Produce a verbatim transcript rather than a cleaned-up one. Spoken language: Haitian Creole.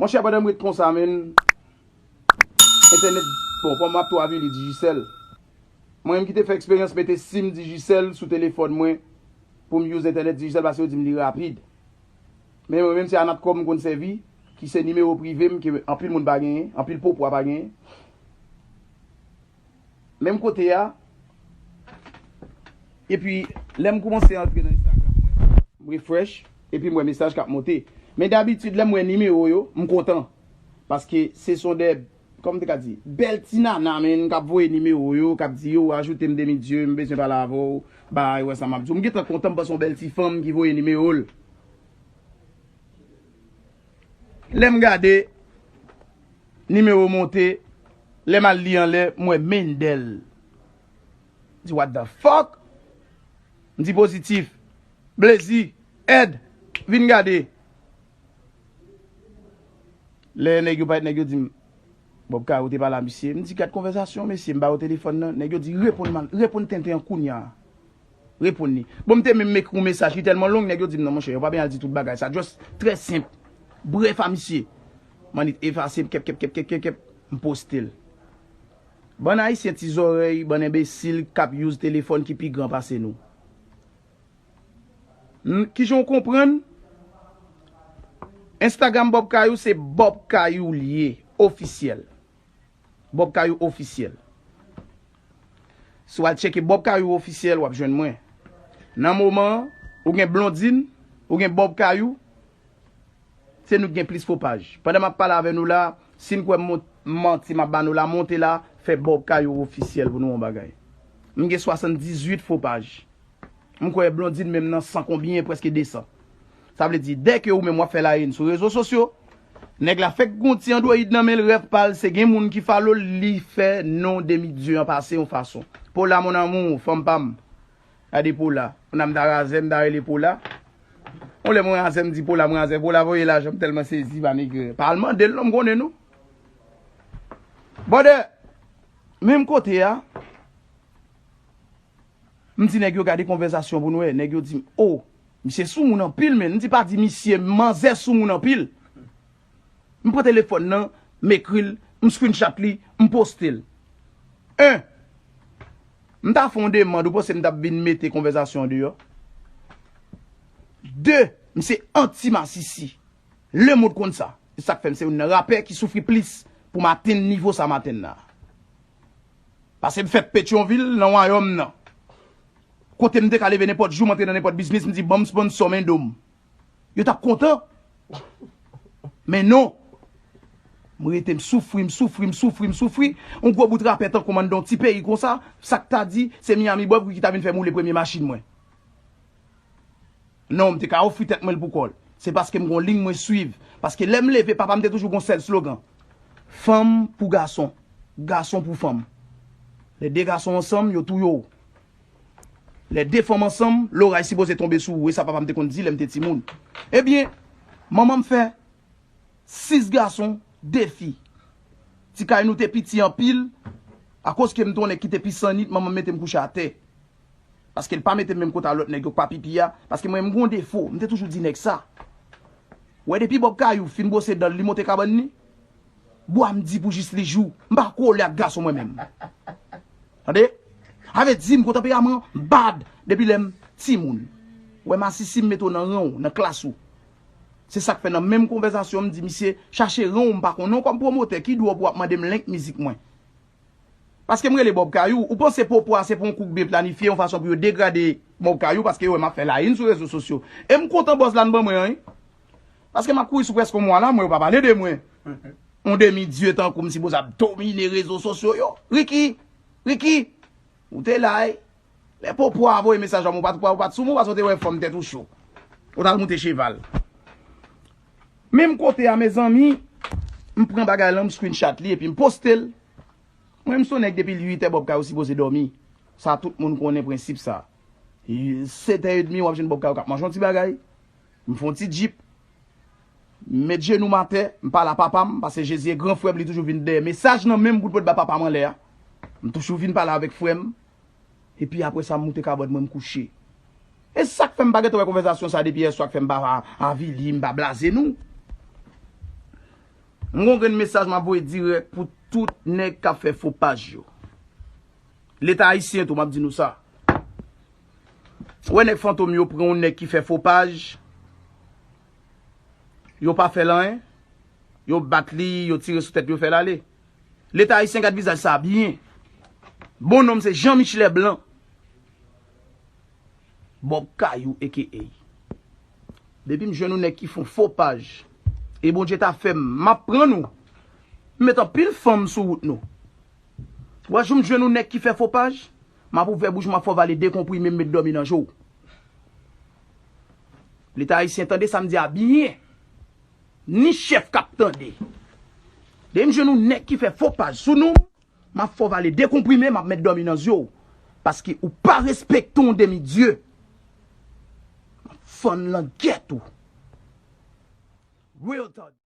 Monchè, pandan m ret konsa, menn, entènèt, bon, kòm m ap tou avili Digicel. Mwen menm ki te fè eksperyans mete sim Digicel sou telefòn mwen pou m use entènèt Digicel paske yo di m li rapid. Men mwen menm se Anatcom m konn sèvi, ki se nimewo prive m ke anpil moun pa genyen, anpil popwa pa genyen. Menm kote a. Epi, lè m kòmanse antre nan Instagram mwen, m refresh, epi m wè mesaj k ap monte. Men dabitid, lè m wè nimewo yo, m kontan. Paske se son de, kòman m te ka di, bèl ti nana, menn, k ap voye nimewo yo, k ap di, yo, ajoute m Demi Dieu, m bezwen pale avè w, bay, wè sa m ap di w. M gentan kontan, m panse yon bèl ti fanm ki voye nimewo l. Lè m gade, nimewo monte, lè m al li anlè, m wè Mendel. M di, what the fuck? M di pozitif. Blezi, Ed, vin gade. Lè nèg yo parèt, nèg yo di m, Bob Kayou te pale a misye. M di, gad konvèsasyon, mesye, m ba yo telefòn nan. Nèg yo di, reponn man, reponn tenten an kounya. Reponn li. Bon, m te menm ekri yon mesaj, li tèlman long, nèg yo di m, non, monchè, yo pa byen al di tout bagay sa. Just trè senp. Brèf a misye. M annik efase, kèp, kèp, kèp, kèp, kèp, kèp, m poste l. Bann Ayisyen ti zòrèy, bann enbesil k ap use telefòn ki pi gran pase nou. N-, kijan w konprann? Instagram Bob Kayou se Bob Kayou l ye, ofisyèl. Bob Kayou ofisyèl. Si w al tcheke Bob Kayou ofisyèl, w ap jwenn mwen. Nan moman an, ou gen Blondine, ou gen Bob Kayou, se nou ki gen plis fo paj. Pandan m ap pale avè nou la, si n kwè m mon-, manti m ap ba nou la, monte la, fè Bob Kayou ofisyèl pou nou yon bagay. M gen swasanndizuit fo paj. M kwè Blondine menm nan san konbyen, prèske desan. Sa vle di, dèke ou menm w ap fè layen sou rezo sosyo, nèg la fèk gon ti android nan men l, rèv pa l, se gen moun ki follow l, li fè non Demi Dieu an pase yon fason. Paula, mon amour, fanm pa m. Gade Paula. Moun nan m ta razè, m ta rele Paula. Yon lè mwen razè, m di Paula, m razè. Paula voye lajan, m tèlman sezi, pa nèg. Pa al mande l non, m konnen nou. Brother, menm kote a, m di nèg yo gade konvèsasyon pou nou wè. Nèg yo di m, o, misye sou moun anpil, men. M di pa di misye, manzè sou moun anpil. M pran telefòn nan, m ekri l, m screenshot li, m poste l. En, m ta fè yon demann, ou panse m t ap vin mete konvèsasyon an deyò? De, m se anti masisi. Lemonn konn sa. E sa k fè m se youn nan rapè ki soufri plis pou m atenn nivo sa m atenn la. Paske m fèt Petyonvil, nan wayòm nan. Kote m te ka leve nenpòt jou, m antre nan nenpòt biznis, m di, "Ban m sponsò men do m." Yo t ap kontan. Men non. M rete, m soufri, m soufri, m soufri, m soufri. Yon gwo bout rapè tankou m anndan yon ti peyi konsa, sa k ta di, se Miami Bob ki ta vin fè m woule premye machin mwen. Non, m te ka ofri tèt mwen l pou kò l. Se paske m gon liy mwen swiv. Paske lè m leve, papa m te toujou gon sèl slogan. Fanm pou gason, gason pou fanm. Lè de gason ansanm, yo touye w. Lè de fanm ansanm, loray sipoze tonbe sou ou. E sa papa m te konn di lè m te timoun. Ebyen, manman m fè sis gason, de fi. Ti kay nou te piti anpil. Akoz ke m te yon nèg ki te pi sannit, manman m mete m kouche atè. Paske l pa mete m menm kote a lòt nèg yo k pa pipi a. Paske mwen, m gon defo. M te toujou di nèg sa. Ou wè depi Bob Kayou fin bwose dan l, li monte kabann li. Bwa m di pou jis li jou. M pa kole ak gason mwen menm. Tande? Sa vle di m gon tanperaman bad depi lè m timoun. Ou wè masisi m mete w nan ran w, nan klas ou. Se sa k fè nan menm konvèsasyon m di misye, chache ran w, m pa konn non kòm pwomotè ki dwòb w ap mande m link mizik mwen. Paske m rele Bob Kayou, ou panse popo a se pou yon kou k byen planifye, yon fason pou yo degrade Bob Kayou, paske yo wè m ap fè layin sou rezo sosyo. E m kontan bòz la n ban mwen an, wi. Paske m ap kouri sou prèske yon mwa la, mwen yo pa pale de mwen. Yon demi dye tankou m sipoze ap domine rezo sosyo yo. Ricky, Ricky, ou te la, wi. Lè popo a voye mesaj a mwen, ou pa t, ou pa t sou mwen, paske w te wè fanm tèt ou cho. Ou t al moute cheval. Menm kote a, mezanmi, m pran bagay lan, m screenshot li epi m poste l. Mwen, m se yon nèg depi uitè Bob Kayou sipoze dòmi. Sa tout moun konnen prensip sa. Setè edmi, w ap jwenn Bob Kayou k ap manje yon ti bagay. M fè yon ti djip. M met jenou m atè, m pale a papa m, paske Jezi e gran frè m, li toujou vin dèyè mesaj nan men m pou l pot ba papa m anlè a. M toujou vin pale avèk frè m. Epi apre sa, m moute kabòd mwen, m kouche. E sa k fè m pa gentan wè konvèsasyon sa depi yèswa k fè m pa avili, m pa blaze nou. M gon grenn mesaj m ap voye dirèk pou tout nèg k ap fè fo paj yo. Leta ayisyen tou, m ap di nou sa. Ou wè nèg fantom yo pran yon nèg ki fè fo paj, yo pa fè l anyen, yo bat li, yo tire sou tèt, yo fè l ale. Leta ayisyen, gad vizaj sa byen. Bon non m se Jean Michelet Blanc. Bob Kayou, A K A. Depi m jwenn yon nèg ki fè yon fo paj, e Bondye ta fè m, m ap pran nou. M met anpil fanm sou wout nou. Ou wè jou m jwenn yon nèg ki fè fo paj, m ap ouvè bouch, m ap fè w vale de konprime, m met dòmi nan je w. Leta ayisyen, tande sa m di a byen. Ni chèf k ap tande. Depi m jwenn yon nèg ki fè fo paj sou nou, m ap fè w vale de konprime, m ap met dòmi nan je w. Paske ou pa respekte yon demi dye. M ap fann langèt ou. Real talk.